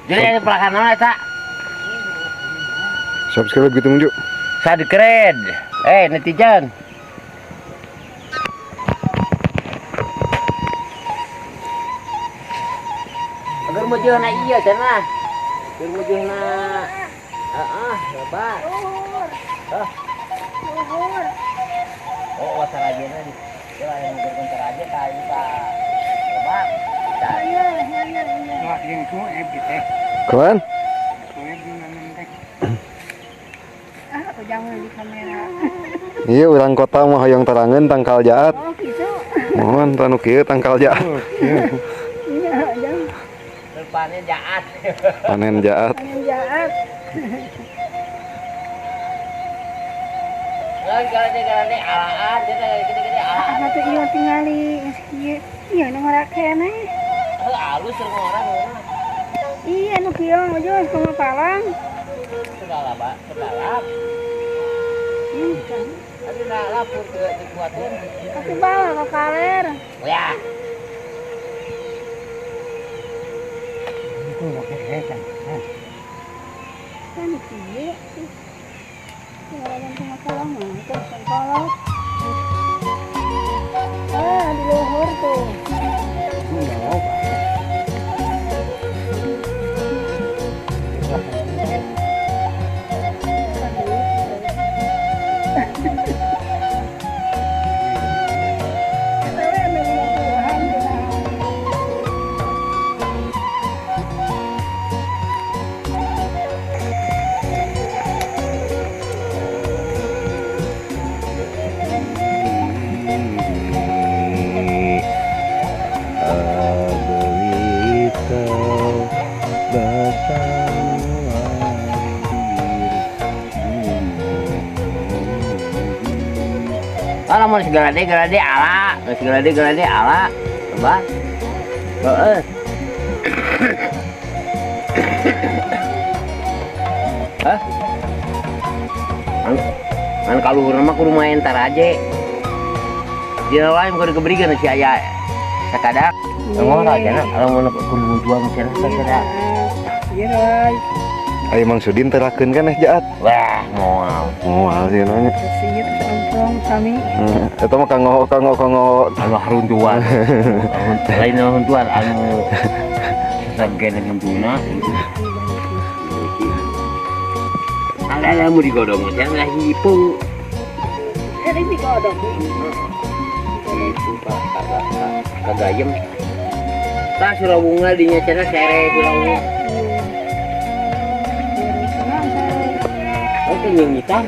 Jadi ada pelakan naon eta? Subscribe gitu Mang Ju. Subscribe. Netizen. Agar mujurna iya cenah. Agar mujurna heeh, lebar. Luhur. Hah? Luhur. Oh, sarajena di. Ya aya ngumpulkeun saraje ka ieu ka lebar. Iya, iya, iya. Kawan? Ah, jangan di kamera. Iya, urang kota mah hoyong terangeun tangkal jaat. Oh, gitu. Mohon tanu kieu tangkal jaat. Iya, jangan. Panen jaat. Panen jaat. Panen jaat. Ngan galade alaan, gede-gede alaan. Apa tuh iya tingali geus kieu. Iya nu ngarakeneh. Heuh, alus sareng orang mah. Iya nu kieu mah geus kumaha palang. Segala ba, segala. Aduh, nah lapur ke dikuatkeun. Tapi bawa ke kaler. Ya. Kan kieu. Tinggal masalah mah itu kolot. Ah, di luhur tuh. Kalau mau segala deh ala, segala deh ala, coba. Heeh. Hah? An kaluhur mah kudu main taraje. Dia lain kudu keberikeun si aya sakadar. Ngora cenah lamun kudu juang cenah sakadar. Iya, Ayo Mang Sudin terakeun kan jaat. Wah, moal. Moal sih nanya. sih ompong kami. Eta mah kanggo Anu haruntuan. Lain haruntuan anu sagene huntuna. Ada mau digodong cenah hipu. Ini digodong. Itu Pak kagayem. Tah surawunga dinya cenah sere surawunga. Oke, nyungitan.